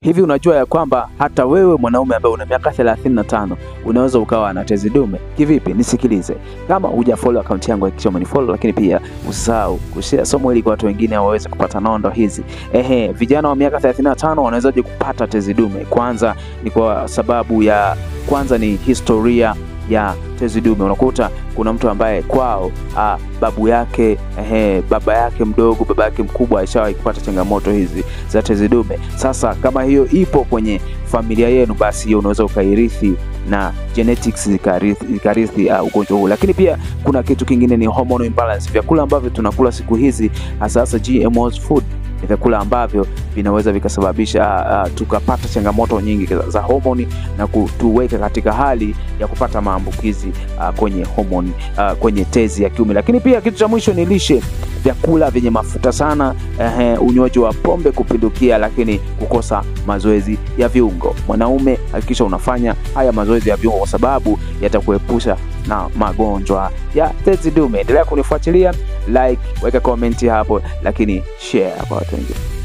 Hivi unajua ya kwamba hata wewe mwanaume ambaye una miaka 35 unaweza ukawa na tezi dume? Kivipi? Nisikilize. Kama hujafollow account yangu hakikisha umenifollow, lakini pia usisahau kushare somo hili kwa watu wengine waweze kupata nondo hizi. Vijana wa miaka 35 wanawezaje kupata tezi dume? Kwanza ni kwa sababu ya kwanza ni historia ya tezi dume. Unakuta kuna mtu ambaye kwao babu yake, baba yake mdogo, baba yake mkubwa alishawahi kupata changamoto hizi za tezi dume. Sasa kama hiyo ipo kwenye familia yenu, basi hiyo unaweza ukairithi na genetics zikarithi ugonjwa huu. Lakini pia kuna kitu kingine ni hormonal imbalance. Vyakula ambavyo tunakula siku hizi hasa hasa GMO food ni vyakula ambavyo vinaweza vikasababisha tukapata changamoto nyingi za homoni na kutuweka katika hali ya kupata maambukizi kwenye homoni, kwenye tezi ya kiume. Lakini pia kitu cha mwisho ni lishe, vyakula vyenye mafuta sana, unywaji wa pombe kupindukia, lakini kukosa mazoezi ya viungo. Mwanaume hakikisha unafanya haya mazoezi ya viungo kwa sababu yatakuepusha na magonjwa ya tezi dume. Endelea kunifuatilia, like, weka comment hapo, lakini share kwa watu wengine.